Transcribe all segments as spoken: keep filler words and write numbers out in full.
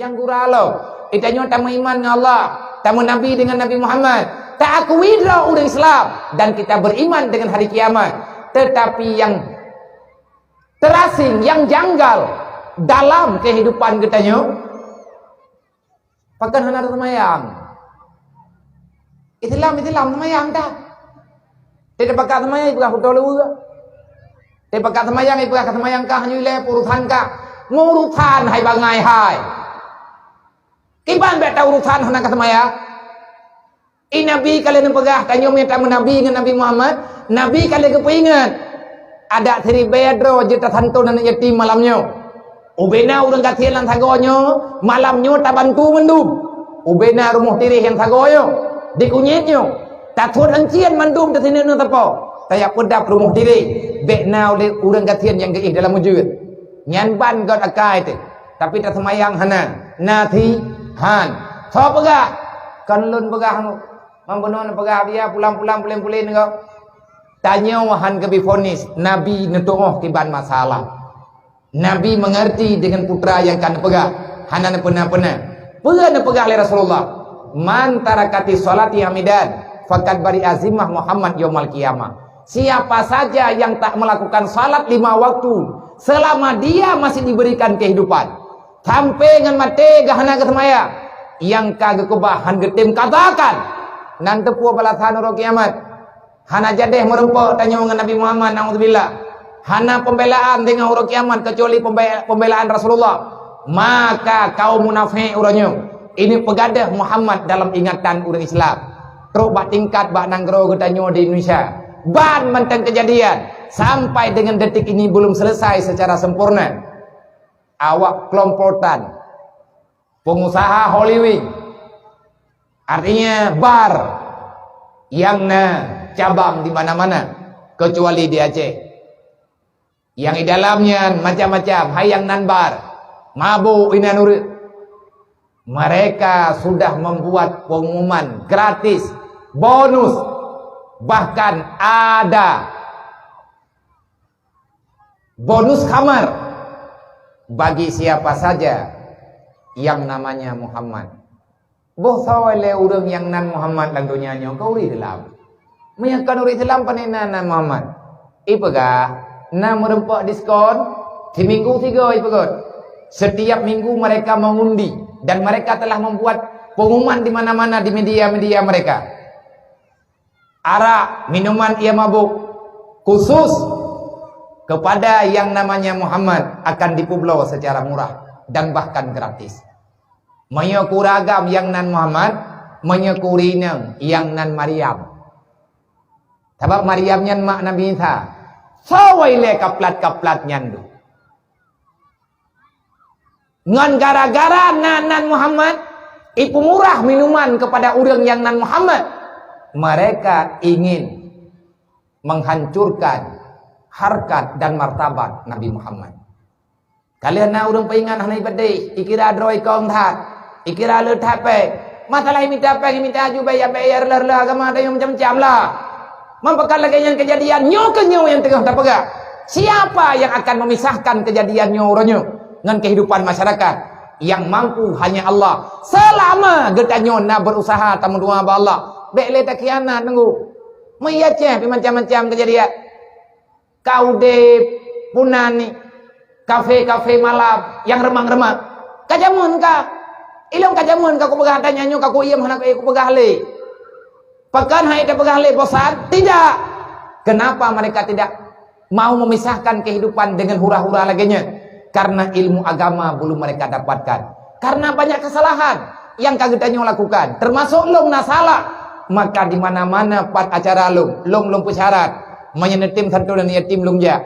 Nyang gura lom, geutanyoe tameuiman ngon Allah, tameunabi dengan Nabi Muhammad, taakui droe ureuëng Islam, dan kita beriman dengan hari kiamat. Tetapi yang terasing, yang janggal dalam kehidupan geutanyoe, pakon hana teumayang. Islam, Islam teumayang dah. Dia terpaksa teumayang, ipeugah beutôi lewat. Dia terpaksa teumayang, ipeugah ka teumayang kah, nyoe ilée urusan kah. Urusan hai bangai hai. Kiban bék ta urusan hana ka teumayang. I Nabi ka lheueh neupeugah, tanyoe meunyoe tameunabi ngon Nabi Muhammad, Nabi ka lheueh geupeuingat. Adak siribée droe jeuet tasanton aneuëk yatim malam nyoe. Ubena ureuëng gasien lam sagoe nyoe, malam nyoe tabantu mandum. Ubena rumoh tiréh nyang sagoe nyoe, dikunyét nyoe. Tathot euncien mandum teusineuk neu teupô. Tajak peudab rumoh tiréh, bék na ulée ureuëng gasien nyang geuéh dalam ujeuen. Nyan ban göt akai teuh, tapi taseumayang hana. Na thi han. Soe peugah? Kon lôn peugah nyoe. Mam bunoe neupeugah biya pulang-pulang pulen-pulen nyoe. Tanyoe han geubri vonis, Nabi neutuoh kiban masalah. Nabi mengerti dengan putra nyang ka neupeugah, hana neupeuna-peuna. Peue neupeugah lé Rasulullah? "Man tarakati sholati amidan, faqad bari'a zimmah Muhammad yaumal qiyamah." Siapa saja yang tak melakukan salat lima waktu selama dia masih diberikan kehidupan, sampai ngon maté geuh hana geuseumayang, nyang ka geukeubah han geutem kadakan, nan teupeu balasan uroe kiamat. Hana jadeh meureumpok tanyoe ngon Nabi Muhammad, naudzubillah. Hana pembelaan teungoh uroe kiamat keucuali pembe-, pembelaan Rasulullah. Maka kaum munafék uroe nyoe ini peugadeh Muhammad dalam ingatan ureuëng Islam. Trok bak tingkat bak nanggroe geutanyoe di Indonesia. Ban mantong keujadian sampai dengan detik ini belum selesai secara sempurna. Awak kelompokan pengusaha Holy Wing, artinya bar nyang na cabang di mana-mana, kecuali di Aceh. Nyang di dalam nyan macam-macam, hai nyang nan bar, mabök inan ureuëng. Mereka sudah membuat pengumuman gratis, bonus, bahkan ada bonus khamar bagi siapa saja yang namanya Muhammad. Boh soe lé ureuëng nyang nan Muhammad lam donya nyoe keu ureuëng Islam. Meunyoe kon ureuëng Islam, pane na nan Muhammad? Ipeugah, na meureumpok diskon, siminggu sigoe ipeugah. Setiap minggu mereka mengundi dan mereka telah membuat pengumuman di mana-mana di media-media mereka. Arak, minuman ia mabök, khusus kepada yang namanya Muhammad akan dipeubloe secara murah dan bahkan gratis. Meunyoe keu ureuëng agam nyang nan Muhammad, meunyoe keu ureuëng inong nyang nan Maryam. Sabab Maryam nyan mak Nabi Isa. Soe lé kaplat-kaplat nyan tu? Ngon gara-gara na nan Muhammad, ipeumurah minuman kepada ureuëng nyang nan Muhammad, mereka ingin menghancurkan harkat dan martabat Nabi Muhammad. Ka lheueh na ureuëng peuingat hana ipeudeh, ikira droe ikong that, ikira le that péng. Masalah imita péng, imita aju, bayar-bayar, reuloh-reuloh agama, ada nyang macam-macam lah. Meunyoe pakon lagée nyan keujadian, nyoe keuh nyoe nyang teungoh tapeugah. Siapa yang akan memisahkan keujadian nyoe uroe nyoe ngon kehidupan masyarakat? Yang mampu hanya Allah. Selama geutanyoe na berusaha tameudoa bak Allah, bék lé takhianat nunggu. Meuyaceh pih macam-macam keujadian. Ka udeb, punan ni, kafe-kafe malam nyang reumang-reumang. Ka jameun ka. Ilong ka jameun ka kupeugah, tanyoe nyoe ka kuiem hana kupeugah lé. Pakon hai tapeugah lé bosan? Tidak. Kenapa mereka tidak mau memisahkan kehidupan dengan hura-hura lagée nyan? Karena ilmu agama belum mereka dapatkan. Karena banyak kesalahan yang ka geutanyoe lakukan, termasuk lông na salah. Maka di mana-mana pat acara lông, lông lông peusyarat. Meunyoe neutem santonan yatim lông jak.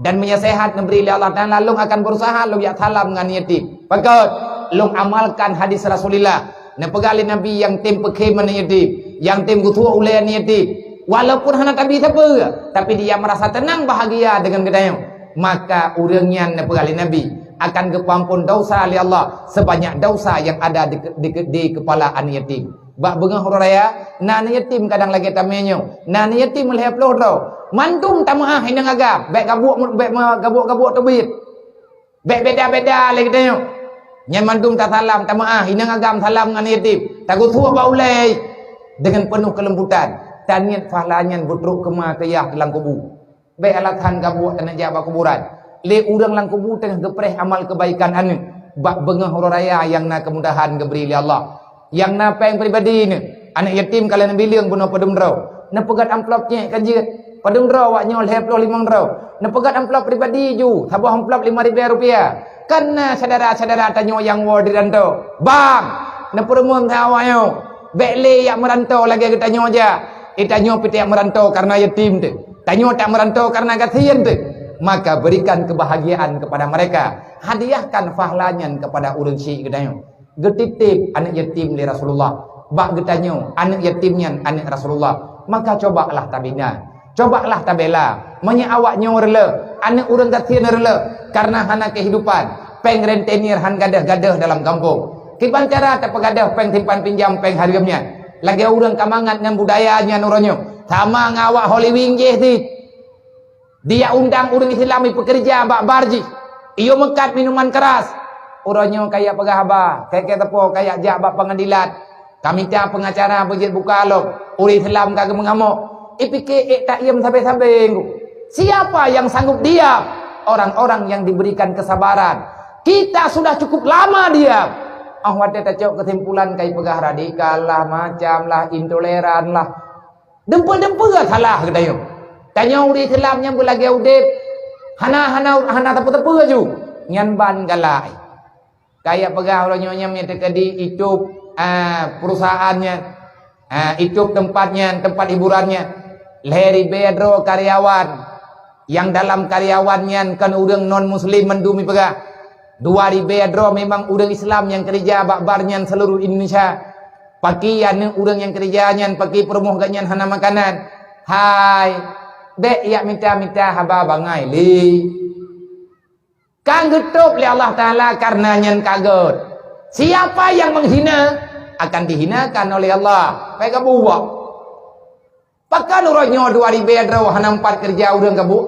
Dan meunyoe sehat neubri lé Allah Taala, lông akan berusaha lông jak salam ngon yatim. Pakon? Lông amalkan hadis Rasulullah. Neupeugah lé Nabi nyang tem peukhem aneuk yatim, nyang tem geutuek ulée aneuk yatim. Walaupun hana tabi sapeue, tapi dia merasa tenang bahagia dengan geutanyoe. Maka ureuëng nyan neupeugah lé Nabi akan geupeuamphon dosa lé Allah sebanyak dosa yang ada di, di, di kepala aneuk yatim. Bak beungoh uroe raya, na aneuk yatim kadang lagée tamé nyoe, na aneuk yatim lhée ploh droe. Mandum tameuáh inong agam, bék gabuek, bék gabuk-gabuk teubiet. Bék beda-beda lé geutanyoe. Nyan mandum tasalam, tameu'ah, inong agam salam ngon yatim, tagusuk bak ulée deungon peunoh keulembutan, taniet pahala nyan beutrok keuma keuyah lam kubu. Bék alasan gabuek taneuk jak bak kuburan. Lé ureuëng lam kubu teungoh geupreh amal keubaikan aneuëk bak beungoh uroe raya nyang na keumudahan geubri lé Allah. Nyang na péng pribadi neuh, aneuëk yatim ka lheueh neubileueng bunoe padum droe. Neupeugét amplop nyang ka jeuet. Padum droe awak nyoe lhée ploh limong droe. Neupeugét amplop pribadi ju, saboh amplop lima ribée rupiah. Kan na syedara-syedara tanyoe nyang woe di rantau. Bang! Neupeureumeun sagai awak nyoe. Bék lé jak meuranto lagée geutanyoe jak. Eh, tanyoe pih tajak meuranto kareuna yatim teuh. Tanyoe tajak meuranto kareuna gasien teuh. Maka berikan kebahagiaan kepada mereka. Hadiahkan pahala nyan kepada ureuëng syik geutanyoe. Geutitip aneuëk yatim lé Rasulullah. Bak geutanyoe, aneuëk yatim nyan aneuëk Rasulullah. Maka cobalah tabina. Cobalah tabela. Meunyoe awak nyoe reuloh, aneuëk ureuëng gasien reuloh, kareuna hana kehidupan, péng rentenir han gadôh-gadôh dalam gampông. Kiban cara tapeugadôh péng simpan pinjam, péng hareuem nyan? Lagée ureuëng ka mangat ngon budaya nyan uroe nyoe, sama ngon awak Halloween jih cit. Dia undang ureuëng Islam ipeukeureuja bak bar jih, iyue meukat minuman keras. Uroe nyoe kajak peugah haba, kayée-kayée teupeu kajak jak bak peungadilan. Ka mita peungacara beujeuet buka lom, ureuëng Islam ka geumeungamok. Ipike ék taiem sabe-sabe ngu. Siapa yang sanggup diam? Orang-orang yang diberikan kesabaran. Kita sudah cukup lama diam. Ah, watée tacok keusimpulan kai peugah radikal lah, macam lah, intoleran lah. Deumpeu-deumpeu salah geutanyoe. Tanyoe ureuëng Islam nyang beulagée udeb, hana, hana, hana teupeu-teupeu laju. Nyan ban galak. Kajak peugah uroe nyoe nyang teukeudi itôb, ah, perusahaan nyan, ah, itôb teumpat nyan, teumpat hiburan nyan. Lhée ribée droe karyawan, nyang dalam karyawan nyan kon ureuëng non muslim mandum ipeugah. Dua ribée droe memang ureuëng Islam nyang keureuja bak bar nyan seluruh Indonesia. Paki aneuëk ureuëng nyang keureuja nyan, paki peurumoh geuh nyan hana makanan. Hai, bék jak mita-mita haba bangai lé. Ka geutôb lé Allah Taala kareuna nyan ka gét. Siapa yang menghina akan dihinakan oleh Allah. Bék gabuwak. Pakon uroe nyoe dua ribée droe hana meupat keureuja ureuëng gabuek?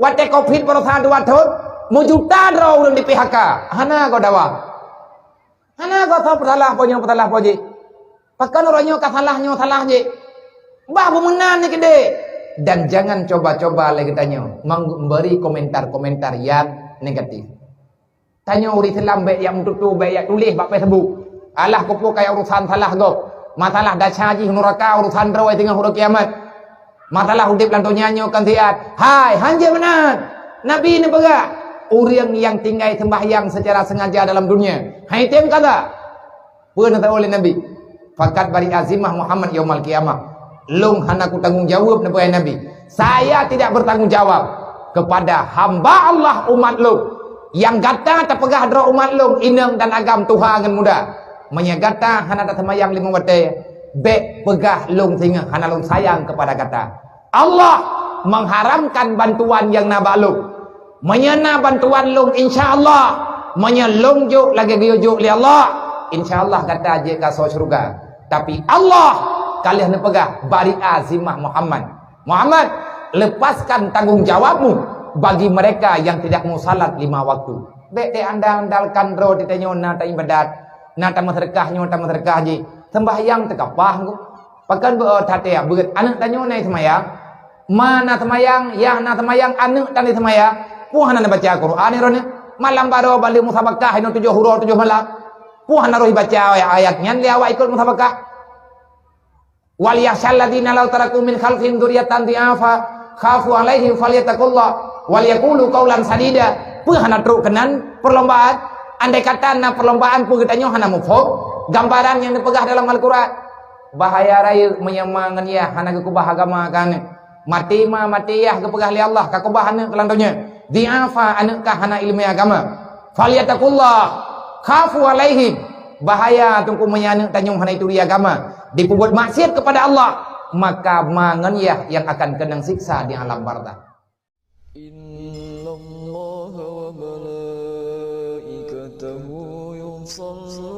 Watée covid baroesa dua thon, meujuta droe ureuëng di-P H K. Hana goe dawa. Hana goe soe peusalah po nyoe peusalah po jih. Pakon uroe nyoe ka salah nyoe salah jih. Bah beumeunan ni keudeh. Dan jangan coba-coba lé geutanyoe memberi komentar-komentar yang negatif. Tanyoe ureuëng Islam bék jak meututoe, bék jak tuléh bak Facebook. Alah keupeue kaya urusan salah gob. Masalah dasya jih nuraka, urusan droe teungoh uroe kiamat. Masalah udeb lam donya nyoe kan siat. Hai, hanjeuet meunan. Nabi neupeugah, ureuëng nyang tinggai sembahyang secara sengaja dalam dunia, hai tem kaza. Peue neusaboh lé Nabi? Fakat bari azimah Muhammad yaumal qiyamah. Lôn hana kutanggong jaweueb, neupeugah Nabi. Saya tidak bertanggung jawab kepada hamba Allah umat lôn. Nyang gata tapeugah droe umat lôn, inong dan agam, tuha ngon muda. Meunyoe gata hana taseumayang limong watée, bék peugah lôn singoh hana lôn sayang kepada gata. Allah mengharamkan bantuan nyang na bak lôn. Meunyoe na bantuan lôn, insya Allah, meunyoe lôn jok lagée geuyue jok lé Allah, insya Allah gata jeuet kasoe syeuruga. Tapi Allah ka lheueh neupeugah bari azimah Muhammad. Muhammad, lepaskan tanggung jawabmu bagi mereka yang tidak mau salat lima waktu. Bék teuandal-andalkan droe teuh tanyoe na taibadat, na tameuseudeukah nyoe tameuseudeukah jih, sembahyang teukapah ngon. Pakon beu that ya beuet aneuëk tanyoe na seumayang? Ma na seumayang, yah na seumayang, aneuëk tan seumayang. Peue hana neubaca Quran droeneuh? Malam baroe balik musabakah inoe tujoh uroe tujoh malam. Peue hana roh baca ayat-ayat nyan lé awak ikot musabakah? Wal yakhsyal ladzina law taraku min khalfihim dzurriyyatan dhi'afa khafu 'alaihim falyattaqullah wal yaqulu qaulan sadida. Peue hana trok keunan perlombaan? Andai kata na perlombaan, peue geutanyoe hana muphom gambaran nyang neupeugah dalam Al-Quran? Bahaya rayeuk meunyoe ma ngon yah hana geukeubah agama keu aneuëk. Maté ma, maté yah geupeugah lé Allah, ka keubah aneuëk keu lam donya. Dhi'afa, aneuëk ka hana iéleumé agama. Falyattaqullah, khafu 'alaihim. Bahaya teungku meunyoe aneuëk tanyoe hana ituri agama, dipeubuet maksiat kepada Allah, maka ma ngon yah nyang akan keunong siksa di alam barzakh. Innallaha wa malaikatahu yusalluna